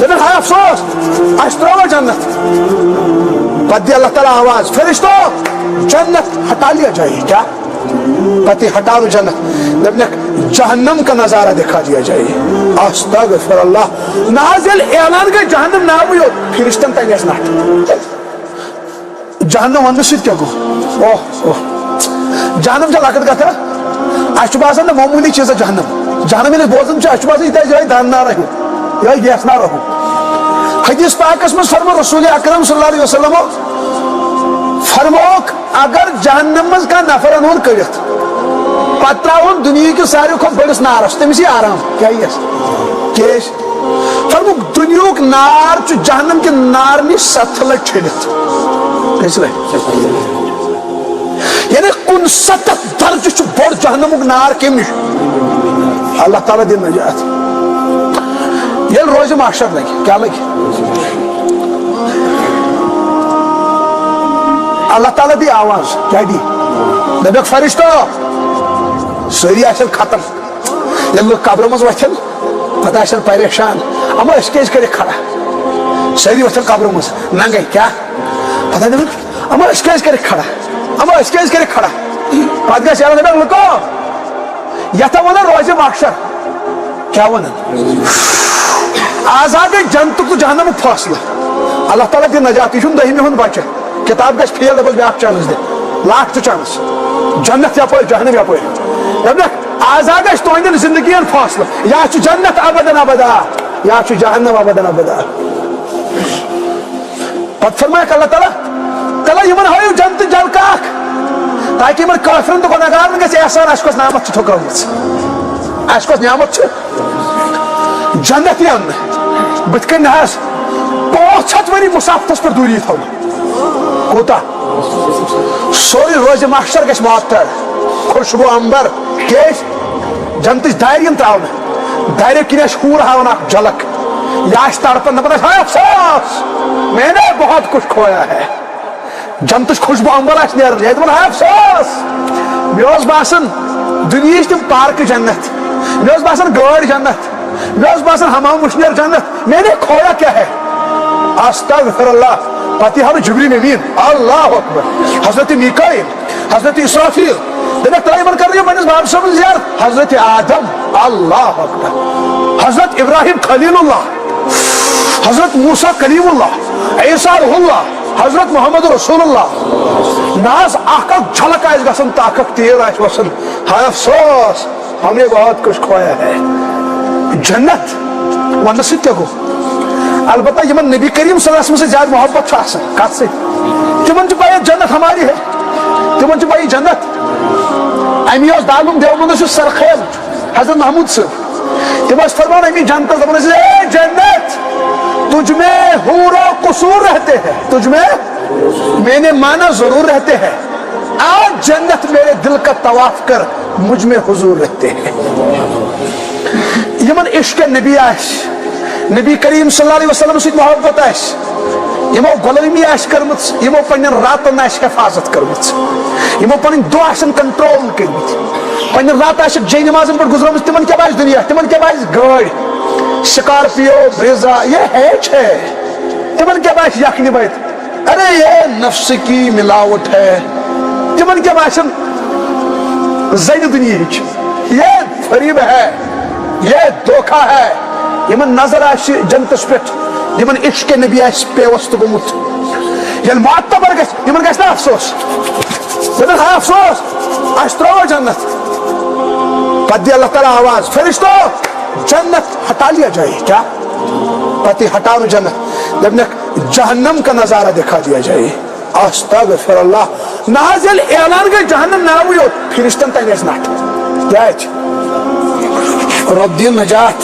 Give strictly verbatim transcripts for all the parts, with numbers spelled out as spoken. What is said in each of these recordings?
دپن، ہاے افسوس، اسہِ ترٲوو جنت۔ پتہٕ دی اللہ تعالیٰ آواز، فرشتو، جنت ہٹا لیا جائے۔ کیا؟ پتہٕ ہٹاو جنت۔ دپنکھ، جہنم کا نظارہ دکھا دیا جائے۔ استغفر اللہ۔ نہ حظ، ییٚلہِ اعلان گٔے جہنم ناوٕے یوت، فرشتن تہِ گژھِ نٹھ۔ جہنم وننہٕ سۭتۍ کیٛاہ گوٚو؟ اوہ، اوہ۔ جہنم چھےٚ لۄکٕٹ کتھا۔ اسہِ چھُ باسان نہ معموٗلی چیٖزا جہنم۔ جہنم ییٚلہِ أسۍ بوزان چھِ، اسہِ چھُ باسان یہِ تہِ آسہِ یِہوٚے دانہٕ نارا ہیوٗ، یِہوٚے گیس نارا ہیوٗ۔ حدیث پاکس منٛز فرموو رسول اکرم صلی اللہ علیہ وسلمو، فرمووُکھ، اگر جہنم منٛز کانٛہہ نفر انہون کٔڑِتھ، پتہٕ ترٛاوہون دُنیہٕکِس ساروی کھۄتہٕ بٔڑِس نارس، تٔمِس یی آرام۔ کیٛاہ یِیَس؟ کیٛازِ؟ فرمووُکھ، دُنیہُک نار چھُ جہنم کہِ نارٕ نِش ستھ لٹہِ چھٔلِتھ۔ کٔژِ لٹہِ؟ یعنی کُنسَتتھ درجہٕ چھُ بوٚڑ جہنمُک نار کَمہِ نِش؟ اللہ تعالیٰ دِنۍ نجات۔ ییٚلہِ روزِ محشر لگہِ، کیٛاہ لگہِ؟ اللہ تعالیٰ دی آواز، کیٛاہ دی؟ دَپٮ۪کھ، فرشتو، سٲری آسن ختم۔ ییٚلہِ لُکھ قبرٕ منٛز وۄتھن، پتہٕ آسن پریشان، اما أسۍ کیٛازِ کٔرِکھ کھڑا؟ سٲری وۄتھن قبرٕ منٛز، ننگے، کیٛاہ؟ پتہٕ دپن، اما أسۍ کیٛازِ کٔرِکھ کھڑا؟ اما أسۍ کیٛازِ کٔرِکھ کھڑا؟ پتہٕ گژھِ یاد دپن، لُکو، یتھ ہا ونان روزِ محشر۔ کیٛاہ ونان؟ آز ہا گٔے جنتُک تہٕ جہنمُک فٲصلہٕ۔ اللہ تعالیٰ دِ نجات، یہِ چھُنہٕ دٔہمہِ ہُنٛد بچہٕ۔ کتاب گژھِ فیل، دپس بیٛاکھ چانس دِ، لاسٹ چانس۔ جنت یپٲرۍ، جہنم یپٲرۍ۔ دپکھ، آز ہا گژھِ تُہنٛدٮ۪ن زندگین فٲصلہٕ، یا چھُ جنت ابدن ابدا، یا چھُ جہنم ابدن ابدا۔ پتہٕ فرمایکھ اللہ تعالیٰ، تعالیٰ یِمن ہٲیِو جنتٕچ جلکہٕ اکھ، تاکہِ یِمن کٲفرن تہٕ گۄناہگارن گژھِ احساس، اسہِ کۄس نعمت چھِ ٹھُکرٲومٕژ، اسہِ کۄس نعمت چھِ۔ جنت یِن بٕتھِ کنہِ نہ حظ پانٛژھ ہتھ ؤری مسافتس پٮ۪ٹھ دوٗری تھاوُن۔ کوٗتاہ؟ سورُے روزِ محشر گژھِ معطر، خوشبو عنبر۔ کیٛازِ؟ جنتٕچ دارِ یِن ترٛاونہٕ، دارِ کِنۍ آسہِ حوٗر ہاوان اکھ جھلک۔ یہِ آسہِ تڑپان، دپان آسہِ، ہاے افسوس، میں نے بہت کچھ کھویا ہے۔ جنتٕچ خوشبو عنبر آسہِ نیران، یہِ آسہِ دپان، ہاے افسوس، مےٚ اوس باسان دُنیہٕچ تِم پارکہٕ جنت، مےٚ اوس باسان گٲڑۍ جنت، مےٚ اوس باسان حمام وٕشنیر جنت، میں نے کھویا کیا ہے؟ استغفر اللہ۔ پتہٕ یی ہاونہٕ جبریل امین، اللہ اکبر، حضرت میکائیل، حضرت اسرافیل۔ دپکھ، ترٛاو یِمن کرنہٕ یہِ پننِس بادشاہ سٕنٛز زیارت، حضرت آدم، اللہ اکبر، حضرت ابراہیم خلیل اللہ، حضرت موسیٰ کلیم اللہ، عیسیٰ روح اللہ، حضرت محمد رسول اللہ۔ نہ حظ، اکھ اکھ جھلک آسہِ گژھان، تہٕ اکھ اکھ تیر آسہِ وسان۔ ہاے افسوس، ہم نے بہت کچھ کھویا ہے۔ جنت وننہٕ سۭتۍ کیٛاہ گوٚو؟ البتہ یِمن نبی کریم صلی اللہ علیہ وسلم سۭتۍ زیادٕ محبت چھُ آسان، کتھ سۭتۍ؟ تِمن چھُ پَے جنت ہماری ہے، تِمن چھُ پَے جنت۔ اَمی اوس دارالعلوم دیوبندس یُس سرخیز حضرت محمود صٲب، تِم ٲسۍ فرمان اَمی جنتس، دَپان ٲسۍ، اے جنت، تجھ میں حور و قصور رہتے ہیں، تجھ میں، میں نے مانا ضرور رہتے ہیں۔ آج جنت میرے دل کا طواف کر، مجھ میں حضور رہتے ہیں۔ یِمن عشق نبی آسہِ، نبی کریم صلی اللہ علیہ وسلم سۭتۍ محبت آسہِ، یِمو غلٲمی آسہِ کٔرمٕژ، یِمو پننٮ۪ن راتن آسہِ حفاظت کٔرمٕژ، یِمو پنٕنۍ دۄہ آسن کنٹرول کٔرمٕتۍ، پنٕنۍ راتہٕ آسہِ جے نمازن پٮ۪ٹھ گُزرٲمٕژ، تِمن کیٛاہ باسہِ دُنیا؟ تِمن کیٛاہ باسہِ گٲڑۍ، سکارپیو، بریزا، یہ ہے چھے؟ تِمن کیٛاہ باسہِ یخنہِ بتہِ؟ ارے، یہ نفس کی ملاوٹ ہے۔ تِمن کیٛاہ باسن زنہِ دُنیہٕچ؟ یہ فریب ہے، یہ دھوکہ ہے۔ یِمن نظر آسہِ جنتس پٮ۪ٹھ، یِمن عشق نبی آسہِ پیوست گوٚمُت، ییٚلہِ معتبر گژھِ، یِمن گژھِ نہ افسوس؟ دَپن، ہاے افسوس، اسہِ ترٛوو جنت۔ پتہٕ دی اللہ تعالیٰ آواز، فرشتو، جنت ہٹا لیا جائے۔ کیا؟ پتہٕ ہٹاو جنت۔ دَپنکھ، جہنم کا نظارہ دکھا دیا جائے۔ استغفر اللہ۔ نہ حظ، ییٚلہِ اعلان گٔے جہنم ناوٕے یوت، فرشتن تہِ گژھِ نٹھ۔ کیٛازِ؟ رۄب دِیِن نجات۔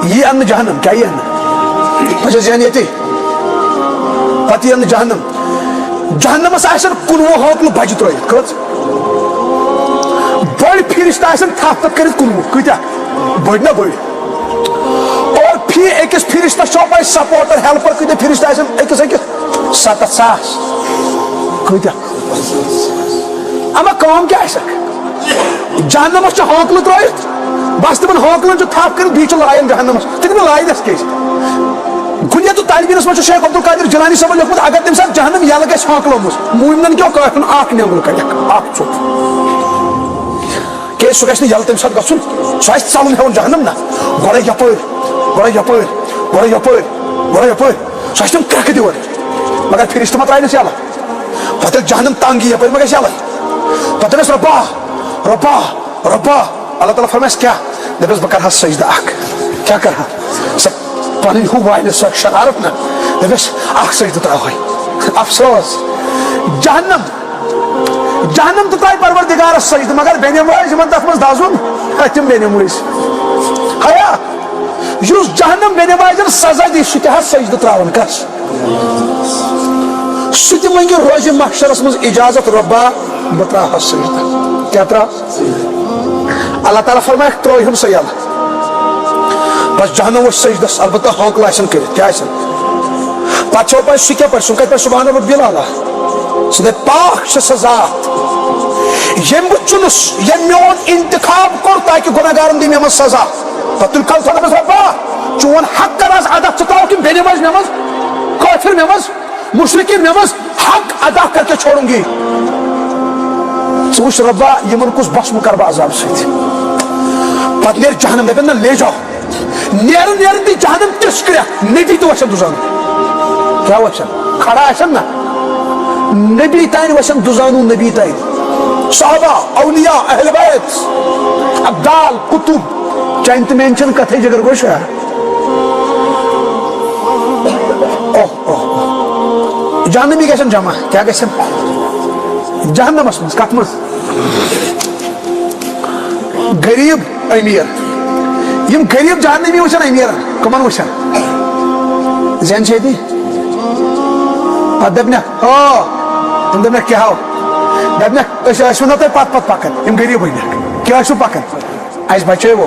یی انہٕ جہنم، کیٛاہ یی انہٕ؟ بہٕ چھُس یعنی ییٚتی۔ پتہٕ یی انہٕ جہنم۔ جہنمس آسن کُنوُہ ہٲنکلہٕ بجہِ ترٲیِتھ۔ کٔژ؟ بٔڑۍ فرشتہٕ آسن تھپھ تھپھ کٔرِتھ کُنوُہ۔ کۭتیٛاہ؟ بٔڑۍ نا بٔڑۍ۔ اور پھر أکِس فرشتس چھُ پَے سپورٹر، ہیلپر کۭتیٛاہ فرشتہٕ آسن أکِس أکِس؟ ستتھ ساس۔ کۭتیٛاہ؟ اما کٲم کیٛاہ آسٮ۪کھ؟ جہنمس چھِ ہٲنکلہٕ ترٲیِتھ، بس تِمن ہٲنکلن چھُ تھپھ کٔرِتھ، بیٚیہِ چھُ لایان جہنمس۔ تِم نہٕ لایان اَسہِ کیٛازِ؟ کُنیت الطالبینس منٛز چھُ شیخ عبدالقادر جیلانی صٲبن لیوٗکھمُت، اگر تَمہِ ساتہٕ جہنم یَلہٕ گژھِ ہٲنکلو منٛز، موٗمنن کیو کٲفرن اکھ نیٚنٛدُر کڑٮ۪کھ، اکھ ژوٚپ۔ کیٛازِ سُہ گژھِ نہٕ یَلہٕ تَمہِ ساتہٕ گژھُن، سُہ آسہِ ژَلُن ہٮ۪وان جہنم نا۔ گۄڈے یپٲرۍ، گۄڈے یپٲرۍ، گۄڈے یپٲرۍ، گۄڈے یپٲرۍ۔ سُہ آسہِ تِم کرٛٮ۪کھ دِوان۔ مگر فرشتہٕ ما ترٛاونس یَلہٕ؟ پتہٕ ییٚلہِ جہنم تنگ یی یپٲرۍ، ما گژھِ یَلَے؟ پتہٕ دَپٮ۪س، "رۄبا، رۄبا، رۄبا۔" اللہ تعالیٰ فرمایس، "کیٛاہ؟" دَپٮ۪س، "بہٕ کرٕ ہا سجدٕ اکھ۔" کیٛاہ کرٕ ہا؟ سۄ پنٕنۍ ہُہ والہِ سۄ شرارت نہ۔ دَپٮ۪س، "اکھ سجدٕ ترٛاوہے۔" افسوس۔ جہنم، جہنم تہِ ترٛایہِ پروردگارس سجدٕ، مگر بے نمٲز یِمن تتھ منٛز دزُن، تِم بے نمٲز۔ ہیا، یُس جہنم بے نمازن سزا دِیہِ، سُہ تہِ حظ سجدٕ ترٛاوان۔ کس؟ سُہ تہِ منٛگہِ روزِ محشرس منٛز اجازت، "رۄبا، بہٕ ترٛاوہا سجدٕ۔" کیٛاہ ترٛاو؟ اللہ تعالیٰ فرمایکھ، ترٛٲوہُن سا یَلہٕ۔ بس جہنم وۄتھِ سجدس، البتہ ہٲنکلہٕ آسن کٔرِتھ، کیٛاہ آسن؟ پتہٕ چھو پاے سُہ کیٛاہ پرِ؟ سُہ کتہِ پرِ سبحان ربی الاعلیٰ؟ سُہ دپہِ، "پاک چھُ سُہ ذات، ییٚمۍ بہٕ چُنُس، ییٚمۍ میون انتخاب کوٚر تاکہِ گناہگارن دِیہِ مےٚ منٛز سزا۔" پتہٕ تُلہِ کلہٕ تھوٚد، دپٮ۪س، "رۄبا، چون حق کر از ادا، ژٕ ترٛاوکھ یِم بے نمٲزۍ مےٚ منٛز، کٲفر مےٚ منٛز، مشرکین مےٚ منٛز، حق ادا کر کے چھوڑوں گی۔" ژٕ وٕچھ رۄبا، یِمن کُس بسمہٕ کرٕ بہٕ عذاب سۭتۍ۔ پتہٕ نیرِ جہنم، دپن، "نہ، لے جاؤ۔" نیرن نیرن دی جہنم تِژھ کرٛٮ۪کھ، نبی تہِ وچھن دُزانُن۔ کیٛاہ وچھن؟ کھڑا آسن نا، نبی تانۍ وچھن دُزانُن، نبی تانۍ۔ صحابہ، اولیاء، اہل بیت، ابدال، قطب، چانہِ تہٕ میانہِ چھنہٕ کتھے، جگر گوشہ۔ اوہ، اوہ، اوہ۔ جہنمی گژھن جمع، کیٛاہ گژھن؟ جہنمس منٛز، کتھ منٛز؟ غریب، امیر۔ یِم غریب جہنمی وٕچھن امیرن، کٕمن وٕچھن؟ زین چھے دی؟ پتہٕ دپنکھ، آ۔ تِم دپنکھ، کیٛاہ ہو؟ دپنکھ، أسۍ ٲسۍ وَنان تۄہہِ پتہٕ پتہٕ پکان، یِم غریب ؤنکھ، کیٛاہ ٲسِو پکان؟ اَسہِ بچٲوو۔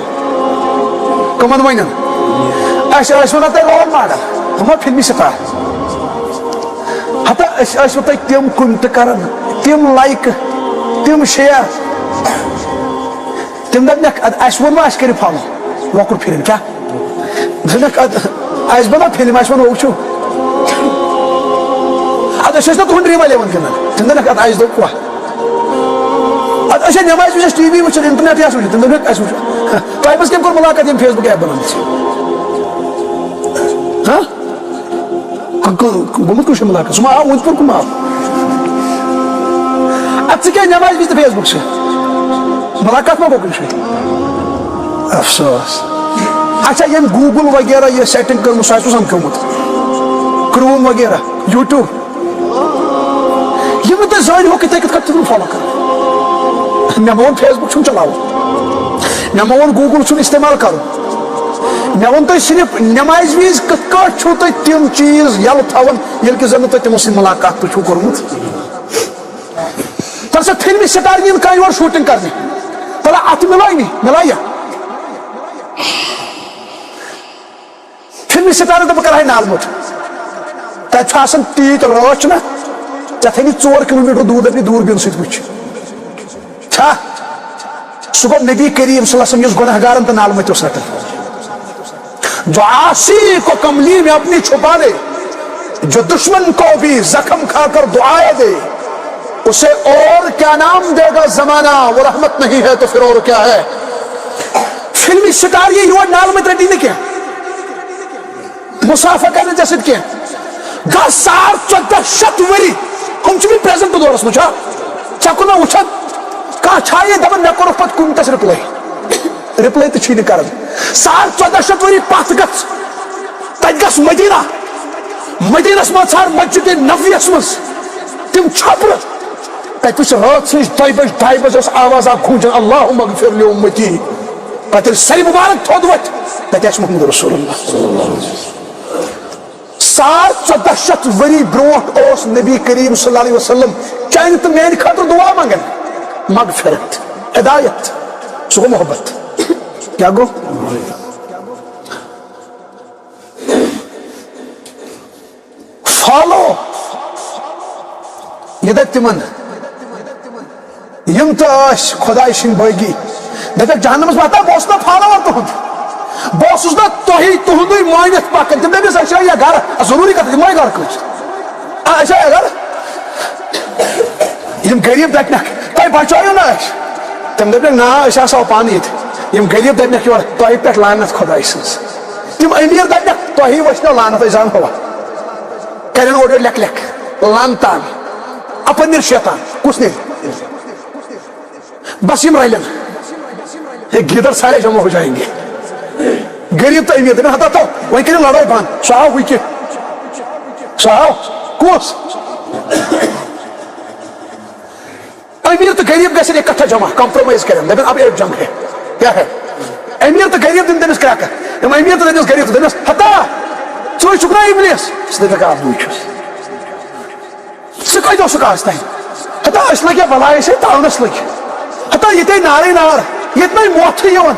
کٕمن ؤنِن؟ اَسہِ ٲسۍ وَنان تۄہہِ role model، ہُمو فلمی سٹار۔ ہتا أسۍ ٲسۍ وۄنۍ تۄہہِ تِم کُنہِ تہِ کران، تِم لایکہٕ، تِم شیئر۔ تِم دَپنَکھ، اَدٕ اَسہِ ووٚن وۄنۍ اَسہِ کٔرِو follow، لۄکُٹ پھِرِن کیٛاہ؟ دوٚپنَکھ، اَدٕ اَسہِ بَنٲو فِلم، اَسہِ ووٚن، ہُہ چھُ۔ اَدٕ أسۍ ٲسۍ نہ تُہُنٛد Dream Eleven گِنٛدان۔ تِم دَپنَکھ، اَدٕ اَسہِ دوٚپ کۄہ؟ اَدٕ أسۍ ہے نٮ۪مازِ وِزِ ٲسۍ ٹی وی وٕچھان، انٹرنیٹ یَس وٕچھان۔ تِم دَپنَکھ، اَسہِ وٕچھ۔ تۄہہِ منٛز کٔمۍ کوٚر مُلاقات ییٚمۍ Facebook app بَنٲومٕژ؟ ہاں؟ ک-، ک-، گوٚمُت کُس چھُ مُلاقات؟ سُہ ما آو أنٛدۍ پوٚک ما آو؟ اَدٕ ژٕ کیٛازِ نٮ۪مازِ وِزِ تہٕ Facebook چھِ؟ مُلاقات ما گوٚو کُنہِ جایہِ؟ افسوس۔ اچھا، ییٚمۍ Google وغیرہ یہِ setting کٔرمٕژ، سُہ آسہِ سمکھیومُت۔ Chrome وغیرہ، YouTube۔ یِم نہٕ تُہۍ زٲنۍ ہو، کِتھ کٔنۍ، کِتھ کٔنۍ چھُ follow کرُن؟ مےٚ ما ووٚن Facebook چھُنہٕ چلاوُن۔ مےٚ ما ووٚن Google چھُنہٕ استعمال کرُن۔ مےٚ ووٚن تۄہہِ صرف نمازِ وِزِ کِتھ کٲٹھۍ چھُو تُہۍ تِم چیٖز یَلہٕ تھاوان، ییٚلہِ کہِ زَن نہٕ تۄہہِ تِمو سۭتۍ مُلاقات تہِ چھُو کوٚرمُت۔ تَلہٕ سا فِلمہِ سٹار یِن کانٛہہ یور shooting کرنہِ۔ تَلہٕ اَتھ مِلٲے نہٕ، مِلٲے یا؟ فِلمہِ سٹارَن دوٚپ، "بہٕ کَرٕ ہا نالہٕ موٚٹ۔" تَتہِ چھُ آسان تیٖتۍ رٲچھ نہ، ژےٚ تھٲینی ژور کِلوٗ میٖٹر دوٗر، دَپنی دوٗر بیٖن سۭتۍ وٕچھ۔ چھا؟ سُہ گوٚو نبی کریم صلی اللہ علیہ وسلم، یُس گۄناہ گارن تہٕ نالہٕ مٔتۍ اوس رٹان۔ جو عاصی کو کملی میں اپنی چھپا لے، جو دشمن کو بھی زخم کھا کر دعائیں دے، اسے اور کیا نام دے گا زمانہ، وہ رحمت نہیں ہے تو پھر اور کیا ہے؟ فلمی سٹار یہِ یور نالہٕ مٔتۍ رٹی نہٕ کینٛہہ۔ مُسافہ کرنہٕ ژےٚ سۭتۍ کینٛہہ۔ گژھ ساڑ ژۄدہ شیٚتھ ؤری، ہُم چھِ وٕنہِ present دورس منٛز، چھا؟ ژےٚ کُن وٕچھان کانٛہہ چھا یہِ دپان، مےٚ کوٚرُکھ پتہٕ کُنتس reply؟ Reply تہِ چھی نہٕ کران۔ ساڑ ژۄدہ شیٚتھ ؤری پتھ گژھ، تتہِ گژھ مدینہ، مدینس منٛز ژھانڈ مسجد نبویس منٛز تِم چھپرٕ، تتہِ وٕچھ رٲژ سٕنٛز دۄیہِ بجہِ، ڈاے بجہِ ٲس آواز اکھ گوٗنجان، "اللہم اغفر لامتی"۔ پتہٕ ییٚلہِ سرِ مُبارک تھوٚد وۄتھِ، تتہِ آسہِ محمد رسول اللہ۔ ساڑ ژۄدہ شیٚتھ ؤری برونٛٹھ اوس نبی کریم صلی اللہ علیہ وسلم چانہِ تہٕ میانہِ خٲطرٕ دُعا منٛگان، مغفرت، ہدایت، سُہ گوٚو محبت۔ کیٛاہ گوٚو؟ Follow۔ یہِ دَپہِ تِمن، یِم تہِ ٲسۍ خۄداے سٕنٛدۍ بٲغی، دپکھ جہنمس منٛز، ہتا بہٕ اوسُس نا فالوور تُہُنٛد، بہٕ اوسُس نا تۄہہِ تُہُنٛدُے مٲنِتھ پکان۔ تِم دٔپِس أسۍ چھا یہِ گرٕ، آ، ضروٗری کتھ، یہِ ما گرٕ کٲنٛسہِ؟ آ، أسۍ چھا یہِ گرٕ؟ یِم غریٖب دپنکھ تۄہہِ بچٲیِو نا أسۍ۔ تِم دپنکھ نا، أسۍ آسو پانہٕ ییٚتہِ۔ یِم غریٖب دپنکھ یورٕ تۄہہِ پٮ۪ٹھ لعنت خۄداے سٕنٛز۔ تِم أمیٖر دپنکھ تۄہی وٕچھنو لعنت، أسۍ زانہو۔ کرن اورٕ یورٕ لیکھ لیکھ لعنتان، اپنیر شیطان، کُس نیرِ؟ بس یِم رلن۔ یہ گیدڑ سارے جمع ہو جائیں گے۔ غریب تو امیر، دپن ہتا تو وۄنۍ کٔرِو لڑٲے بند۔ سُہ آو ہُہ کہِ، سُہ آو کُس؟ امیر تو غریب گژھن اکٹھا جمع، کمپرومائز کرن، دپن اب ایک جنگ ہے۔ کیا ہے؟ امیر تو غریب دن تٔمِس کرٛٮ۪کہٕ۔ یِم امیر تو دٔپِس غریب تو دٔپِس ہتا، ژٕ چھُکھ نا ابلیس؟ ژٕ دپکھ آ بٕے چھُس۔ ژٕ کتہِ اوسُکھ آز تام؟ ہتا أسۍ لٔگۍ بلاے، أسۍ ہے تاونس لٔگۍ۔ ہتا ییٚتے نارٕے نار، ییٚتہِ نَے موتھٕے یِوان۔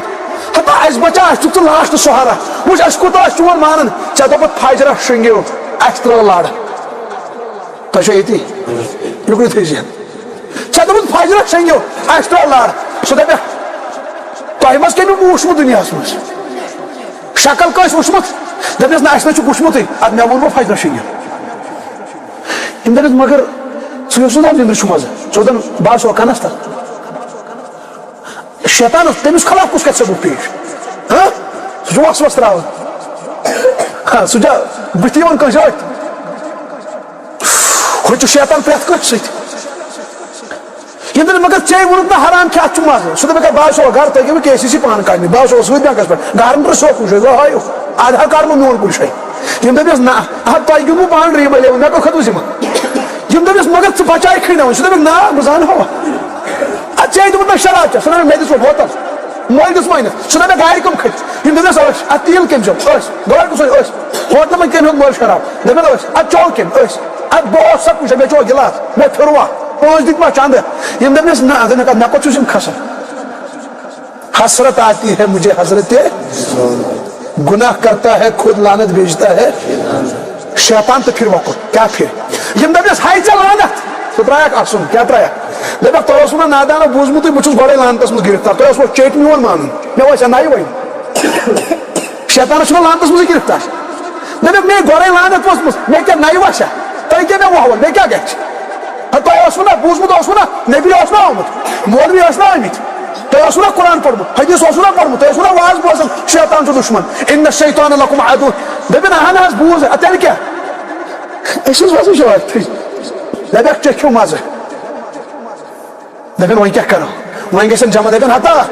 ہتا اَسہِ بچا، اَسہِ دیُت ژٕ لاسٹ سہارا۔ وٕچھ اَسہِ کوٗتاہ ٲسۍ چون مانان۔ ژےٚ دوٚپُتھ فجرس شۄنٛگِو، اَسہِ ترٛٲو لڑ۔ تۄہہِ چھو ییٚتی؟ یُکنُے تھٲیزِ۔ ژےٚ دوٚپُتھ فجرس شۄنٛگِو، اَسہِ ترٛٲو لڑ۔ سُہ دپیٛاہ، تۄہہِ ما چھُ کٔمۍ وٕچھمُت دُنیاہس منٛز؟ شکل کٲنٛسہِ وٕچھمُت؟ دپیٛاس، نہ، اَسہِ نہ چھُ وٕچھمُتٕے۔ ادٕ مےٚ ووٚنمو فجرس شۄنٛگِو۔ یِم دٔپِس، مگر ژٕ یُس نہٕ نیٚنٛدرِ چھُ منٛزٕ، ژٕ اوس دَپان، بہٕ ہا چھُس کَنَس تَل۔ شیطانَس، تٔمِس خلاف کُس کَرِ ثبوٗت پیش؟ ہاں؟ سُہ چھُ وَس وَس ترٛاوان۔ ہاں، سُہ چھا بٕتھِ یِوان کٲنٛسہِ أتھۍ؟ ہُہ چھُ شیطان پرٛٮ۪تھ کٲنٛسہِ سۭتۍ۔ ییٚمہِ دۄہ مگر ژےٚ ووٚنُتھ نہ حرام کھٮ۪تھ چھُ مَزٕ، سُہ دوٚپ، "مےٚ کیٛاہ، بہٕ حظ چھُس گرٕ، تُہۍ کیٛاہ، بہٕ کے سی سی پانہٕ کَڑنہِ، بہٕ حظ چھُس سۭتۍ بٮ۪نٛکَس پٮ۪ٹھ، گارَنٹر صٲب کُن چھُ، بہٕ ہٲیِو، اَدٕ ہا کَڑٕ نہٕ میون کُنہِ جایہِ۔" یِم دٔپِس، "نہ، اَہَن تۄہہِ گیُنٛدوٕ پانہٕ ڈرٛیٖم اِلیوَن، مےٚ کَتہِ کھوٚت ذِمہٕ؟" یِم دٔپِس، "مگر ژٕ بَچایکھٕے نہ وۄنۍ۔" سُہ دوٚپُکھ، "نہ، بہٕ زانہٕ ہا وۄنۍ۔ اَدٕ ژےٚ دوٚپُتھ مےٚ شراب چےٚ؟" سُہ دوٚپ، "مےٚ دِژ وۄنۍ بوتل، مٔلۍ دِژ مےٚ أنِتھ۔" سُہ دوٚپ، "مےٚ گرِ کٕم کھٔتۍ؟" یِم دٔپِس، "أسۍ، اَتھ تیٖل کٔمۍ زیوٗٹھ؟ أسۍ، گٲڑۍ کُس أسۍ؟ ہوٹلہٕ منٛز کٔمۍ ہیوٚت مٔلۍ شراب؟" دٔپِن، "أسۍ، اَدٕ چیوٚو کٔمۍ؟ أسۍ، اَدٕ بہٕ اوسا کُنہِ جایہِ، مےٚ چیوٚو گِلاس، مےٚ پھِروا، پونٛسہٕ دِتۍ ما چندٕ؟" یِم دٔپنَس، "نہ، دوٚپُن، مےٚ کوٚت چھُس یِم کھسان؟" حسرت آتی ہے مجھے حضرت، گناہ کرتا ہے خود لعنت بھیجتا ہے شیطان، تہٕ پھِر وۄکُر۔ کیٛاہ پھِر؟ یِم دٔپنَس، "ہاے ژےٚ لعنت۔" ژٕ ترٛایَکھ اَسُن، کیٛاہ ترٛایَکھ؟ دَپَکھ، "تۄہہِ اوسوُ نہ نادانو بوٗزمُتُے، بہٕ چھُس گۄڈَے لعنتَس منٛز گِرفتار، تۄہہِ اوسوُ چیٚٹۍ میون مانُن، مےٚ وَسہِ ہا نَیہِ وَنہِ۔" شیطانس چھُنہ لعنتس منٛزٕے گرفتار۔ مےٚ دوٚپ، مےٚ گۄڈے لعنت ووٚتھمُس، مےٚ کیٛاہ نَیہِ وَسہِ ہا؟ تۄہہِ کیٛاہ مےٚ وۄہوٕ؟ مےٚ کیٛاہ گژھِ؟ ہے، تۄہہِ اوسوُ نہ بوٗزمُت، اوسوُ نہ؟ نبی اوس نہ آمُت، مولوی ٲسۍ نہ آمٕتۍ؟ تۄہہِ اوسوُ نہ قرآن پوٚرمُت، حدیث اوسوُ نہ پوٚرمُت؟ تۄہہِ اوسوُ نہ واز بوزان؟ شیطان چھُ دُشمن۔ ان الشیطان لکم عدو۔ دٔپِن، اہن حظ، بوٗز۔ اَدٕ تیٚلہِ کیٛاہ؟ أسۍ حظ وَسو شیطان۔ دَپٮ۪کھ، چکھیو مَزٕ۔ دَپٮ۪ن، وۄنۍ کیٛاہ کَرو؟ وۄنۍ گژھن جمع، دَپٮ۪ن، ہتا،